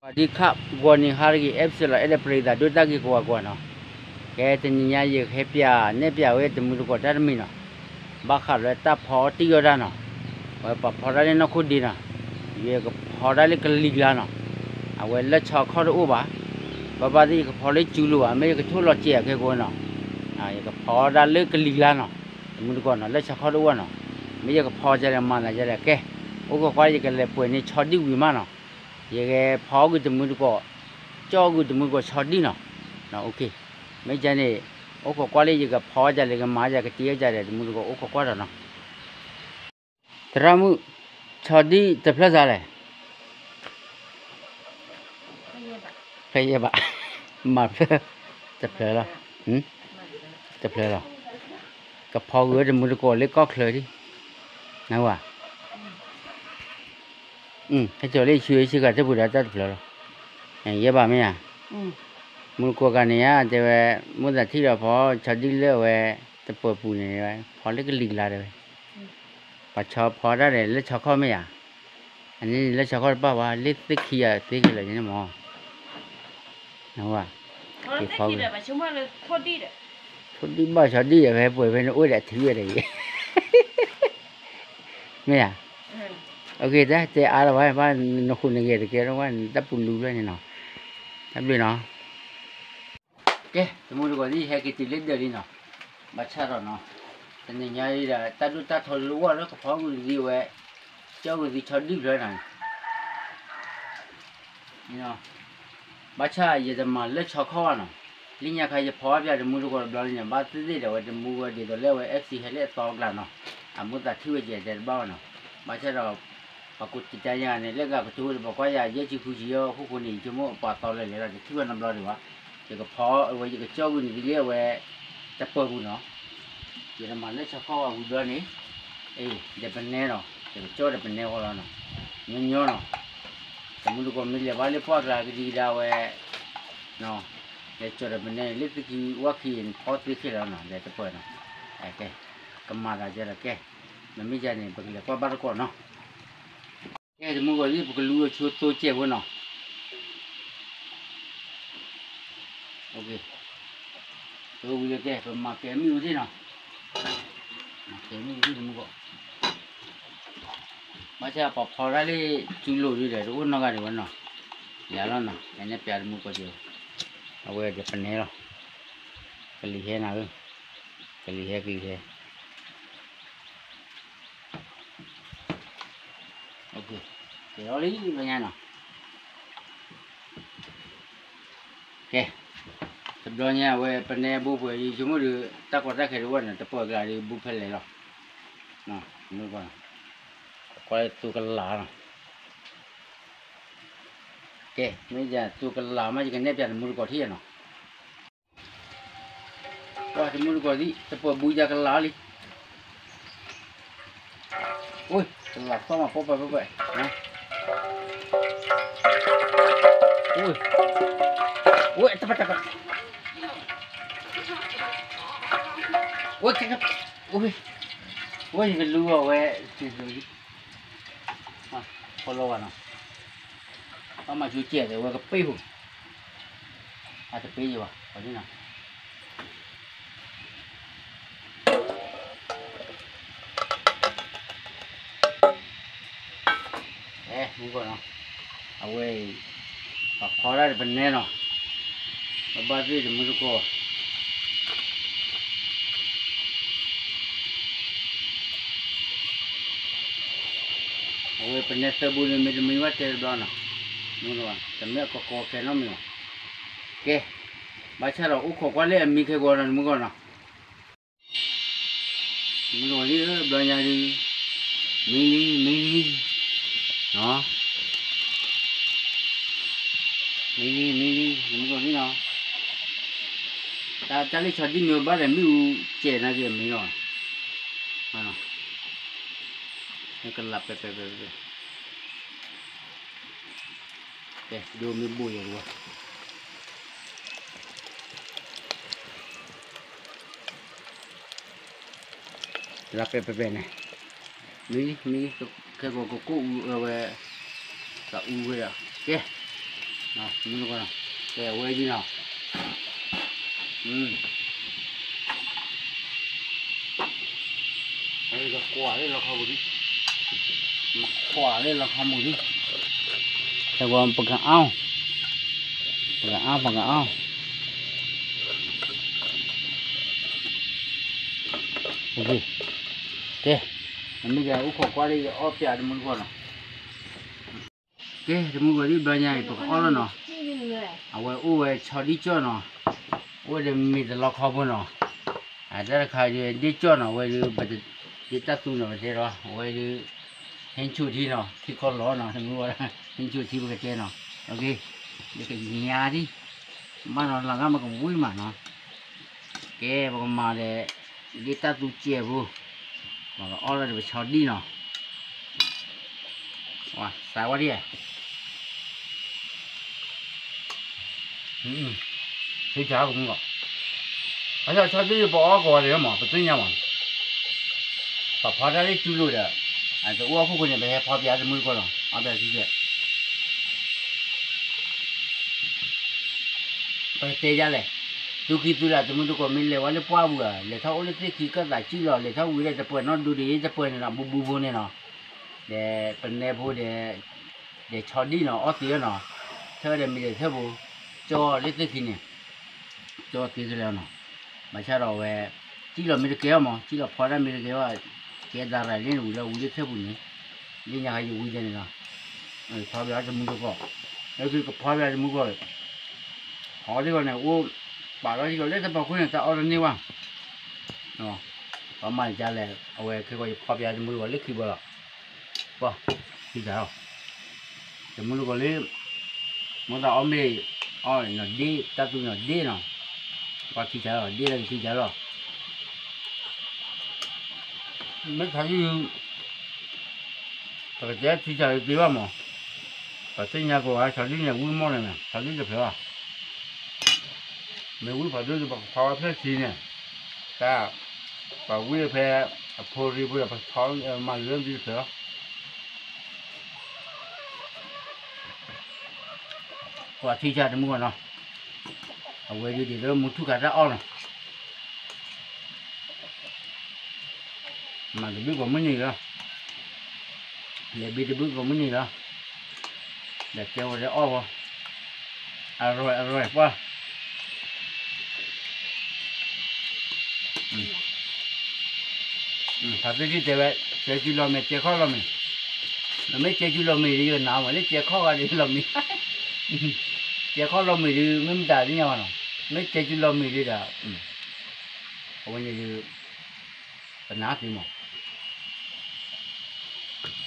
ပှၤဒ်ခးဂီၤနံၤဟါတဂ့ၤ အဲၣ်ပစလီၤ အဲၣ်ဒိးပျံၤသးဒိၣ်တၢ်ဂ့ၤကိးဂၤကိးဂၤနီၤ, ကဲတနံၤညါယကဟဲပျးနဲၣ်ပျးဝဲတမူတကိးတၢ်တမံၤနီၤ, ဘၣ်ဃးလၢတၢ်ဖီတံၢ်ယီၢ်တၢ်နီၤ, ဝဲပှၤဖီတၢ်လၢနီၢ်ခိဒ့နီၤ, ယကဖီတၢ်လၢကလံၤကျါနီၤ, အဝဲလၢဆီခီၣ်တအိၣ်ဘၣ်, ဘၣ်ဘၣ်သ့ၣ်ယကဖီလၢစူလိၤဘၣ် မ့ၢ်ယကထိၣ်လီၤစဲးအခဲကိးနီၤ, ယကဖီဒၣ်လၢကလံၤကျါနီၤ, တမူတကိးနီၤ လၢဆီခီၣ်တအိၣ်နီၤ, မ့ၢ်ယကဖီကလဲၣ်မၤသးကလဲၣ် ကဲ, အိၣ်ခိးကွၢ်ယကလဲၤပှဲၤန့ၢ်ဆီဒံၣ်ဝံၤမးနီၤ, ယကဖီအဂုာ်တမူတကိး, ကၠီၣ်အဂုာ်တမူတကိးဆီဒံၣ်နီၤ, မ့ၢ်ကန့ၣ်, အိၣ်ခိးကွၢ်လၢယကဖီကလဲၣ် ကမၤကလဲၣ် ကတ့ကလဲၣ် တမူတကိး အိၣ်ခိးကွၢ်ဒီးနီၤ. သရၣ်မုၣ်, ဆီဒံၣ်တဖျၢၣ်စးလဲၣ်, ဖျၢၣ်ယဲၢ်ဘး, မၤဖျၢၣ်, တဖျၢၣ်လီၤ, တဖျၢၣ်လီၤ, ကဖီဂုာ်ဝဲတမူတကိးလၢကီၢ်ချၢဒံး, နဝၤ, ဟဲစိာ်လၢယဆူယဆူဂၤတပူၤဒီးတၢ်တဖျၢၣ်လီၤ, ယဲၢ်ဘးမ့ၢ်ဧါ, မူတကိးဂၤန့ၣ်ဧါ တဲဝဲ, မိၣ်သးထံၣ်ဒီးဖီဆီဒံၣ်လၢအဝဲ, တပၢၤပူၤန့ၣ်ဝဲ, ဖီလၢကလံၤကျါတဲဝဲ ပှၤဆီဖီတၢ်န့ၣ် လၢဆီခီၣ်မ့ၢ်ဧါ, အန့ၣ်န့ၣ်လၢဆီခီၣ်တဘၣ်ဘၣ် လၢသ့ၣ်ခံဂၤသ့ၣ်ကလၢာ်န့ၣ်မၢ်, နဝၤ, က့ၤဖီ, ထိၣ်ဒံၣ်ဘၣ်ဆီဒံၣ်ဒီး ဖဲပှဲၤဖဲန့ၣ်အိၣ်ဒီးအထံဝဲဒီးအံၤ, မ့ၢ်ဧါ, အက့ၤတၢ်တဲအါလီၤဝဲ ဘၣ်နဃုာ်နဂဲၤတကဲထီၣ်ဝဲ နတၢ်ပူၤလူၤဖျၢၣ်န့ၣ်နီၤ, တၢ်ဘျုးနီၤ. ကဲ တမူတကိးသ့ၣ် ဟဲက့ၤတုၤလၢဒၢးလံနီၤ, ဘၣ်ဆၣ်ဒီးနီၤ, တနံၤညါအံၤဒီး တၢ်ဒိၣ်တၢ်ထီလၢဝဲလၢကဖီဂုာ်သံဝဲ, ကၠီဂုာ်သံဆီဒံၣ်ဖျၢၣ်နီၤ, ဘၣ်ဆၣ်ယတမၤလၢဆီခီၣ်ဘၣ်နီၤ, လၢညါခါယဖီပၠးတမူတကိးတဘျီလံန့ၣ် ဘၣ်သ့ၣ်သ့ၣ်ဒီးဝဲတမူဝဲဒ်သိးလၢအဝဲ FC ဟဲလၢအသီအကျါနီၤ, အမိၣ်သးထံၣ်ဝဲကဲတဲတဘၣ်ဝဲနီၤ, ဘၣ်ဆၣ်ဒီး ပှၤကူးတံာ်တာ်ညါန့ၣ် လၢဂၤကတိၤဒီး ပှၤကွၢ်ယၤ ယဲၢ်ဆံဃုဆံယီၤ အခိၣ်ဃိန့ၣ် ယဆိကမိၣ်ပှၤသီလၢလဲၤလီၤ တထံၣ်ဝဲနီတဘျီဒံးဘၣ်, ယကဖီအဝဲ ယကကၠီဂုာ်န့ၣ်သ့လၢအဝဲ တပၢၤပူၤနီၤ, ယတမၤလၢဆီခီၣ်ဝဲဝံၤဘျီန့ၣ်, အ့ ဒီးပနဲနီၤ ယကကၠီဒီးပနဲဃီလီၤနီၤ, ညီညီနီၤ, တမူတကိးမ့ၢ်လဲၤဘၣ်လၢပှၢ်ကျါကဒံကဒါဝဲ လဲၤကၠီဒီးပနဲ လၢသုခံဝၣ်ခံအံၤ ဖီသ့ခဲလၢာ်နီၤ ဒီးတပၢၤနီၤ, ကဲ, ကမၤသးယဲဒီးကဲ, မ့မ့ၢ်ယၤန့ၣ် ပကလဲၤကွၢ်ဘၣ်တကိးနီၤ, ကဲ တမူတကိးသ့ၣ် ပကလူၤအဆိသိကဲးဖိနီၤ, ကဲ ပမၤကဲမ့ၣ်အူသ့ၣ်နီၤ, မၤကဲမ့ၣ်အူသ့ၣ်တမူတကိး ဘၣ်ဆၣ်ပှၤဖီတၢ်လၢ စုလိၤဒုဒီး တအိၣ်နီတဂၤဒံးဝဲနီၤ, ယၤလီၤနီၤ ကနဲပျးတမူတကိးက့ၤ, အဝဲဒီးပနဲလီၤ, ကလံၤဟဲနၤဧၢ, ကလံၤဟဲကလံၤဟဲ ကဲလီၤလံ ဘျီညါနီၤ, ကဲ, တဘျီညါအဝဲပနဲဘူးပှဲၤ ယဆိကမိၣ်ဒီး တၢ်ကီတၢ်ခဲတအိၣ်န့ၣ် တပၢၤကျါဒီးဘူးဖဲလဲၣ်လီၤ, ကွၢ်သိကလးနီၤ, ကဲ မ့ၢ်ယၤသိကလးမး ယကနဲပျးတမူတကိးထံၣ်နီၤ ပှၤတမူတကိးသံ တပၢၤဘူးယၤကလးလံ, အိၣ် ကလးသီမး ပှဲၤပှဲၤပှဲၤပှဲၤ, အိၣ် အိၣ်တပတက, အိၣ် အိၣ် ယကလူၤအီၤဝဲ, ဖီလီၤဝဲနီၤ, ဘၣ်မၤဆိကဲးဒီးဝဲကပ့ၢ်ဟူး, အတပ့ၢ်ယၤဘၣ် ပှၤန့ၣ်နီၤ အဲ မူကီၢ်နီၤ, အဝဲအံၤ ပှၤဖီတၢ်ဒီးပနဲနီၤ, ပဘၣ်သ့ၣ်တမူတကိး, အဝဲပနဲသၢဘိန့ၣ် မ့တမ့ၢ်ဘၣ်တဲတဘျီနီၤ, မူကီၢ် တမ့ၢ်အကီကီခဲနီတမံၤဘၣ်, ကဲ, ဘၣ်ဆၣ်ဒီးအိၣ်ခိးကွၢ်လၢအမံခဲဂီၤနီၤ တမူကီၢ်နီၤ မ့ၢ်လီၤလံ ဘျီညါဒုး, မံလံ မံလံ, နီၤ, မံလံ မံလံ တမူကီၢ်လံနီၤ, တၢ်လၢဆီဒံၣ်မ့ၢ်ဘၣ်ဒီးမ့ၣ်အူစဲးနာ်က့ၤမံလီၤ, ကလးပဲပဲပဲပဲ ကဲ ဒိမ့ၢ်ဘိၣ်ယၤတဝီ လၢပဲပဲပဲန့ၣ်, မံ မံ ခဲကိာ်ကကိၣ်အူအဝဲ, ကအူဝဲဒီး ကဲ, မ့ၢ်လၢကီၢ်နီၤ, ကဲဝဲဒ်နီၤ, အဝဲကွၢ်လၢလီခီပူၤဒံ, ကွၢ်လၢလီခီပူၤဒံ, တၢ်ဂီၤပကအီၣ်, ပကအီၣ် ပကအီၣ်, ကဲ, မ့ၢ်ကအိၣ်ခိးကွၢ်လၢယအီၣ်ပျးတမူတဂီၢ်နီၤ. ကဲ တမူတဂီၢ်ဒ်ဘျီညါအံၤ ပကအီၣ်လီၤနီၤ, အဝဲအိၣ်ဝဲဆီဒံၣ်ကၠီၣ်နီၤ, အိၣ်ဒီးမ့ၢ်တလီခီဖိနီၤ, တၢ်တခါဒ်ကၠီၣ်နီၤ အဝဲဒ်ပတၢ်သူနီၤ ပတဲဒီး အဝဲဒ် ဟဲဆူၣ်ထံနီၤ ထံကီၢ်လီၤနီၤ တမူတဂီၢ် ဟဲဆူၣ်ထံပကတဲနီၤ, ယကညါဒ် ဘၣ်နီၤ လၢ်ဂၤမ့ၢ်ကဝံၣ်မးနီၤ, ကဲ ပကမၤဒီး ဒ်တၢ်သူစဲးဖိ, ပကအီၣ်လီၤဒီးပဆီဒံၣ်နီၤ, စးဝဲဒ် ထံဆးကမူလီၤ, အဆီဒံၣ်ပအီၣ်ကိးဂၤဒဲးမး ပသ့ၣ်ညါမး, ပဖီတၢ်လၢစုလိာ်ဒီး တအိၣ်အခိၣ်ဃိန့ၣ် ပဟဲဖီပျးတမူတဂီၢ်လီၤ အီၣ်ပျးထံဆး ပကတဲယၤလဲၣ်, သူၣ်ကံၢ်သူလၢ်တမူတဂီၢ် မ့ၢ်လဲၤဝဲလၢပှၢ်ပူၤဧါ, လဲၤထီၣ်အိၣ်လၢသ့ၣ်ခံကၢၣ်သးစုလီၤ လဲၤထီၣ်ဝံၤလၢတပှဲၤနီၣ်ဒူဒံးတပှဲၤန့ၣ်လီၤ ဘူးဘူးဖိန့ၣ်လီၤ, ဒီးပနဲဖိဒီး ဒီးဆီဒံၣ်နီၤ အီၣ်သ့နီၤ, ထၢဒီးမ့ၢ်ဒီးထၢပူၤ, ကၠီလၢသ့ၣ်ခံန့ၣ်, ကၠီသ့တလဲနီၤ, ဘၣ်ဆၣ်ဒီးအဝဲ ကံၣ်လီၤမ့ၢ်တကဲအီၤမး ကံၣ်လီၤဖီတၢ်မ့ၢ်တကဲအီၤ, ကဲသးရၤလၢနဝံၤလီၤဝံၤလၢထၢပူၤန့ၣ်, လၢညါခါယဝံၤဒဲးန့ၣ်လီၤ, ဖီပျးတမူတဂီၢ်, လၢခံကဖီပျးတမူတဂီၢ်, ဟီဒ်ဂီၢ်န့ၣ် အိၣ်ပာ်လီၤဟံၣ်လီၤလၢတပၤခိၣ်န့ၣ် တၢ်အီၣ်တန့ၢ်ဘၣ် ပှၤမၤန့ၣ်ဒ်လဲၣ် အဝဲခဲကီးယဖီပျးတမူတဂီၢ်လၢခံဘၢလီၤ, ပှၤ ထံဆးလီၤ, တမူတဂီၢ်လၢ မိၢ်သးအီၣ်မ့ၢ်အီၣ်နီၤဒ့ တၢ်သူနီၤဒ့နီၤ, ပှၤထံဆးလီၤ ဒ့လၢကထံဆးလီၤ, မ့ၢ်ဆီဒံၣ် ပကတဲထံဆးလီၤသ့ဘၣ်မး, ပသ့ၣ်ညါကိးဂၤဆီဒံၣ်န့ၣ် ဝံၣ်မီၢ်န့ၣ် ဆီဒံၣ်တဖျၢၣ်ဘၣ် မ့ၢ်ဝံၣ်ဖးဒိၣ်ဒီးပကဖီဝဲဖျၢၣ်ထံန့ၣ်, တၢ် ပှၤဝံၣ်ဖဲ အဖိရံဖိဒီးပထီမၤလၢနသုတဖျၢၣ်လီၤ, ပှၤထံဆးတမူဂီၢ်နီၤ, အဝဲဒ်ဒ်သိးမူထူၣ်ခးတၢ်အီၣ်နီၤ မၤတဘျုးကိးမုၢ်နံၤလီၤ, လဲၤဘံတဘျုးကိးမုၢ်နံၤလီၤ, ဒီးကဲဝဲလၢအီၣ်ဝဲ, အရဲၣ်အရဲၣ်ပှၢ်, ဖါသ့ၣ်တံၢ်တဲဝဲ, ကဲစုလီၤမ့ၢ် ကဲခီၣ်လီၤမ့ၢ်, မ့ၢ်ကဲစုလီၤမ့ၢ်ဒီး ယကနၣ်မးလၢကဲခီၣ်ဂၤဒီးလီၤမ့ၢ်, ကဲခီၣ်လီၤမ့ၢ်ဒီး မ့ၢ်မတၤသ့ၣ်ညါဘၣ်နီၤ, မ့ၢ်ကဲစုလီၤမ့ၢ်ဒီး အဝဲန့ၣ်ဒီး ပနၢ်သ့မး,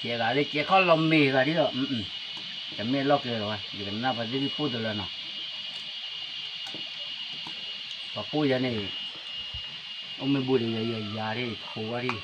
ကဲဂၤလၢကဲခီၣ်လီၤမ့ၢ်ဂၤဒ်ဒီး, တမ့ၢ်လီၢ်ကျဲလီၤဝဲ ယကနၣ်ပှၤသ့ၣ်တံၢ်ပိၢ်တလၢနီၤ, ပှၤပိၢ်ယၤန့ၣ် အိၣ်မ့ၢ်ဘူးဒီးယၤယၤဒ်ထိဝဲဒ်,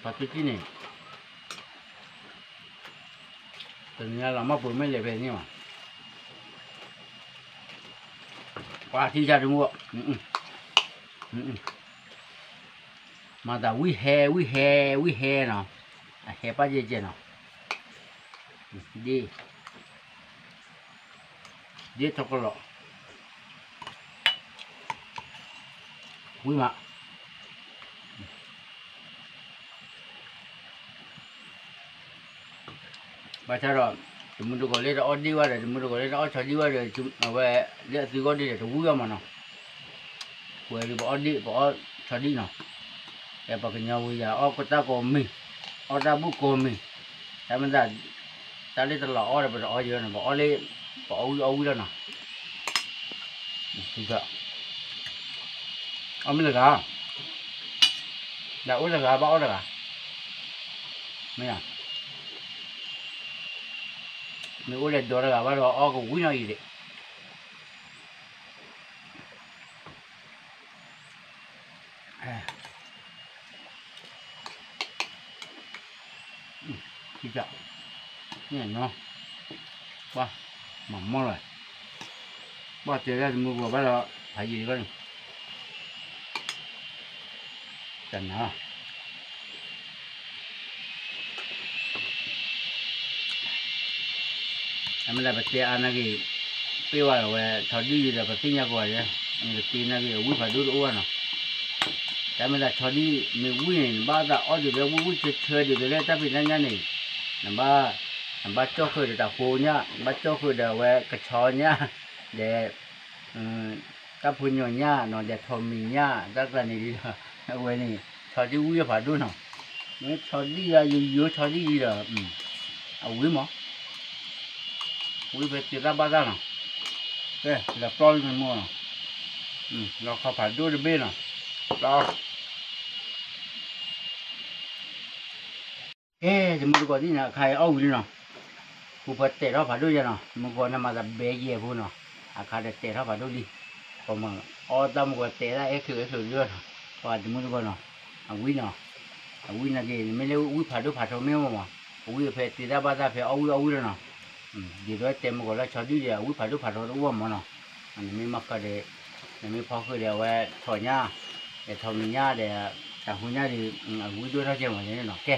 ပှၤသ့ၣ်တံၢ်န့ၣ် တနံၤလီၤမၢ်ပှဲၤမ့ၢ်လဲၤဖဲန့ၣ်မး, ပှၤထံဆးတမူ, မၤသးဝံၣ်ဟဲဝံၣ်ဟဲဝံၣ်ဟဲနီၤ, အဟဲပၢ်ယဲၢ်ယဲၢ်နီၤ, ဒ် ဒ်ထီၣ်ကလီၤ, ဝံၣ်မး ဘၣ်ဆၣ်ဒီး တမူတဂီၢ်လၢတအီၣ်ဒ့ၣ်ဝဲဒီး တမူတဂီၢ်လၢတအီၣ်ဆီဒံၣ်ဝဲဒီး အဝဲလၢအသုဂီၢ်ဒ့ၣ်ဒီး တဝံၣ်အီၤမးနီၤ, ပှဲၤဒ်ပအီၣ်ဒ့ၣ် ပအီၣ်ဆီဒံၣ်နီၤ, ပှၤကညီဝံၤယၤ အီၣ်ကတၢၢ်ကိးမံၤ, အီၣ်တၢ်ဘူၣ်ကိးမံၤ, တၢ်မ့ၢ်သး တၢ်လၢတလီၤအီၣ်ဒီး ပတအီၣ်ယဲၢ်နီၤ, ပအီၣ်လၢ ပအီၣ်ဝံၣ်အီၣ်ဝံၣ်လီၤနီၤ, အီၣ်မ့ၢ်တဂၤ, ဒီးအိၣ်တဂၤ ဘၣ်အီၣ်တဂၤ, မ့ၢ်, မ့ၢ်အိၣ်လဲၤဒိးတဂၤဘၣ်ဒီး အီၣ်ကဝံၣ်နီၤအံၤဒံး ခံစး, န့ၣ်နီၤ, ပှၤ, မၤမီၢ်လီၤ, ပှၤတဲဒၣ်တမူကီၢ်ဘၣ်ဒီး ဖးယံာ်တဂီၢ်န့ၣ်, တနၤလီၤ. တၢ်မ့ၢ်ဒၣ်ပတဲအါနာ်က့ၤ, ပ့ၢ်ဝဲဝဲဆီဒံၣ်ဒီး ပသ့ၣ်ညါကီးဝဲ, နကတ့နာ်က့ၤ အဝံၣ်ဖးဒိၣ်တအိၣ်ဘၣ်နီၤ. တၢ်မ့ၢ်ဒၣ်ဆီဒံၣ်မ့ၢ်ဝံၣ်န့ၣ် နဘၣ်သးအီၣ်ဒ်သိးဝံၣ်ဝံၣ်ဆၢဆၢဒ်သိးလၢတၢ်ဖံးတၢ်ညၣ်န့ၣ်, နဘၣ်, နဘၣ်ကၠီၣ်ဃုာ်ဒီးတၢ်ဃိညၣ်, နဘၣ်ကၠီၣ်ဃုာ်ဒီးအဝဲကဆီညၣ်, ဒီး တၢ်ဖိညိၣ်ညၣ်နီၤ ဒီးထိးမံၤညၣ် တၢ်ကျါန့ၣ်ဒီး အဝဲန့ၣ် ဆီဒံၣ်ဝံၣ်ဖးဒိၣ်နီၤ. မ့ၢ်ဆီဒံၣ်ယၤ ယိယိဆီဒံၣ်အံၤဒီး အဝံၣ်မး, ဝံၣ်ဖဲသုသၣ်ဘၣ်တၢ်နီၤ. ကဲ လဲၤပျီလံမ့ၢ်နီၤ, လီၤခီဖးဒိၣ်တဘ့ၣ်နီၤ, ပျီ ကဲ တမုၢ်တကိးသ့ၣ်န့ၣ် အခါအံၤအီၣ်ဝံၤလံနီၤ, ပူၤပှၤတဲာ်ထီၣ်ဖးဒိၣ်ယဲနီၤ, မုၢ်ကီၢ်န့ၣ်မၤသးဘဲယဲၢ်ဖိနီၤ, အခါဒီးတဲာ်ထီၣ်ဖးဒိၣ်လံ, ပှၤမၤအီၣ်တၢ်မုၢ်ကီၢ်တဲာ်ဒၣ်အဲၣ်ချုးအဲၣ်ချုးလံနီၤ, ပှၤတမုၢ်တကိးနီၤ, အဝံၣ်နီၤ, အဝံၣ်နာ်က့ၤ နမ့ၢ်လၢဝံၣ်ဖးဒိၣ်ဖးထီမ့ၢ်မး, အဝံၣ်ဖဲသုသၣ်ဘၣ်တၢ်ဖဲအီၣ်ဝံၣ်အီၣ်ဝံၣ်လီၤနီၤ. ဒ်သိးတဲမုၢ်ကီၢ်လၢဆီဒံၣ်ဒီး အဝံၣ်ဖးဒိၣ်ဖးထီတအိၣ်မးနီၤ, နမ့ၢ်မၤဃုာ်ဒီး နမ့ၢ်ဖီဃုာ်ဒီးအဝဲထိးညၣ်, ဒီးထိးမံၤညၣ်ဒီး တၢ်ဟူညၣ်ဒီး အဝံၣ်ဒိၣ်ထီၣ်ကဲမးန့ၣ်နီၤ. ကဲ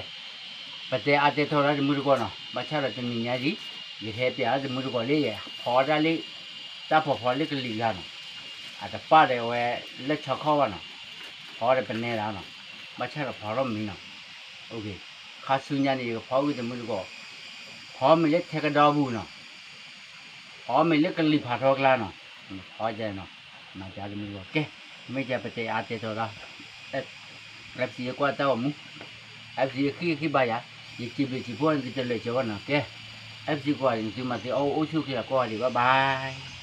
ပတဲအါတဲထီၣ်လၢတမုၢ်တကိးနီၤ, ဘၣ်ဆၣ်ဒီးတနံၤညါဒံး ယကဟဲပျးလၢတမုၢ်တကိးလၢယဲ ဖီတၢ်လၢ တၢ်ဖီဖီလၢကလံၤကျါနီၤ, အတပၣ်ဒီးအဝဲလၢဆီခီၣ်ဘၣ်နီၤ, ဖီဒီးပနဲလၢနီၤ, ဘၣ်ဆၣ်ဒီးဖီထီၣ်မံနီၤ. ခါဆူညါန့ၣ် ယကဖီဝံၣ်တမုၢ်တကိး, ဖီမ့ၢ်လၢထဲကဒီပူၤနီၤ, ဖီမ့ၢ်လၢကလံၤဖးထီကျါနီၤ, ဖီကဲနီၤ, မၤကဲတမုၢ်တကိး ကဲ, မ့ၢ်ကဲပတဲအါတဲထီၣ်လီၤ. အဲၣ်စံးကွၢ်တၢ်ဂီၤမူ, အဲၣ်စံးဃံဃံဘါယၤ, ယစံးဘျုးစံးဖှိၣ်နသုတလၢာ်ကၠီဘၣ်နီၤ. ကဲ, အဲၣ်စံးကွၢ်န့ၣ် သုမၤသုအီၣ်အိၣ်ဆူၣ်ချ့လီၤကိးဂၤဒဲး bye bye.